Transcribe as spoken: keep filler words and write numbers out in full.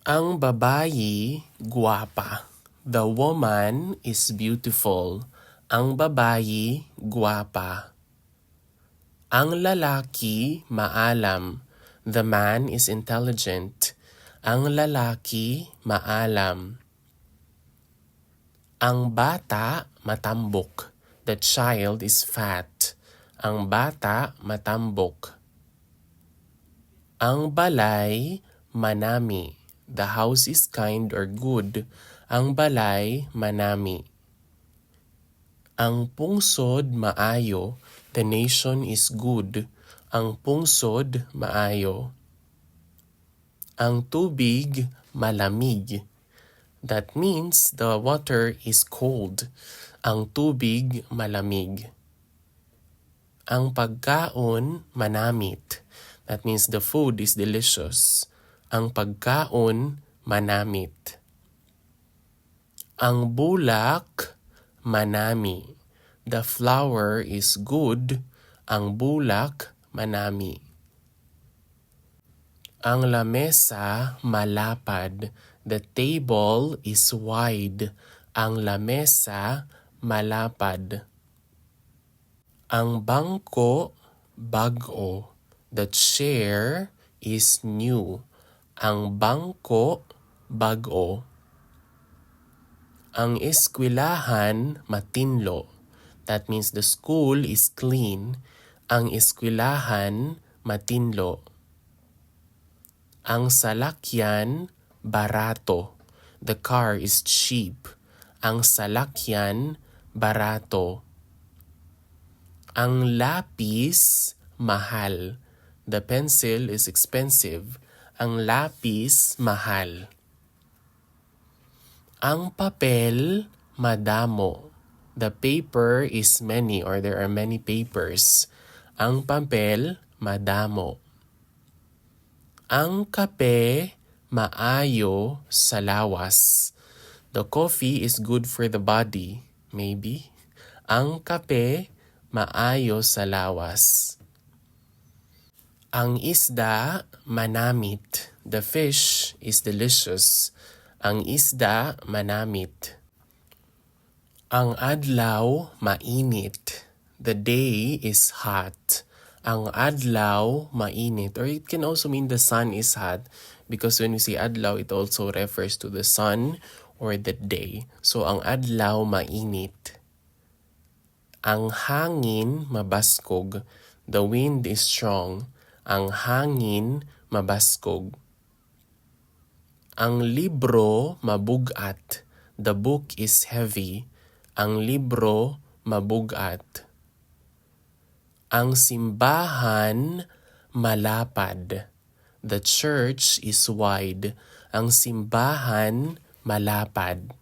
Ang babayi gwapa. The woman is beautiful. Ang babayi gwapa. Ang lalaki maalam. The man is intelligent. Ang lalaki maalam. Ang bata matambok. The child is fat. Ang bata matambok. Ang balay manami. The house is kind or good. Ang balay manami. Ang pungsod maayo. The nation is good. Ang pungsod maayo. Ang tubig malamig. That means the water is cold. Ang tubig malamig. Ang pagkaon manamit. That means the food is delicious. Ang pagkaon manamit. Ang bulak manami. The flower is good. Ang bulak manami. Ang lamesa malapad. The table is wide. Ang lamesa malapad. Ang bangko bag-o. The chair is new. Ang bangko bag-o. Ang eskwelahan matinlo. That means the school is clean. Ang eskwelahan matinlo. Ang salakyan barato. The car is cheap. Ang salakyan barato. Ang lapis mahal. The pencil is expensive. Ang lapis mahal. Ang papel madamo. The paper is many, or there are many papers. Ang papel madamo. Ang kape maayo sa lawas. The coffee is good for the body, maybe. Ang kape maayo sa lawas. Ang isda manamit. The fish is delicious. Ang isda manamit. Ang adlaw mainit. The day is hot. Ang adlaw mainit. Or it can also mean the sun is hot, because when we say adlaw, it also refers to the sun or the day. So, ang adlaw mainit. Ang hangin mabaskog. The wind is strong. Ang hangin mabaskog. Ang libro mabug-at. The book is heavy. Ang libro mabug-at. Ang simbahan malapad. The church is wide. Ang simbahan malapad.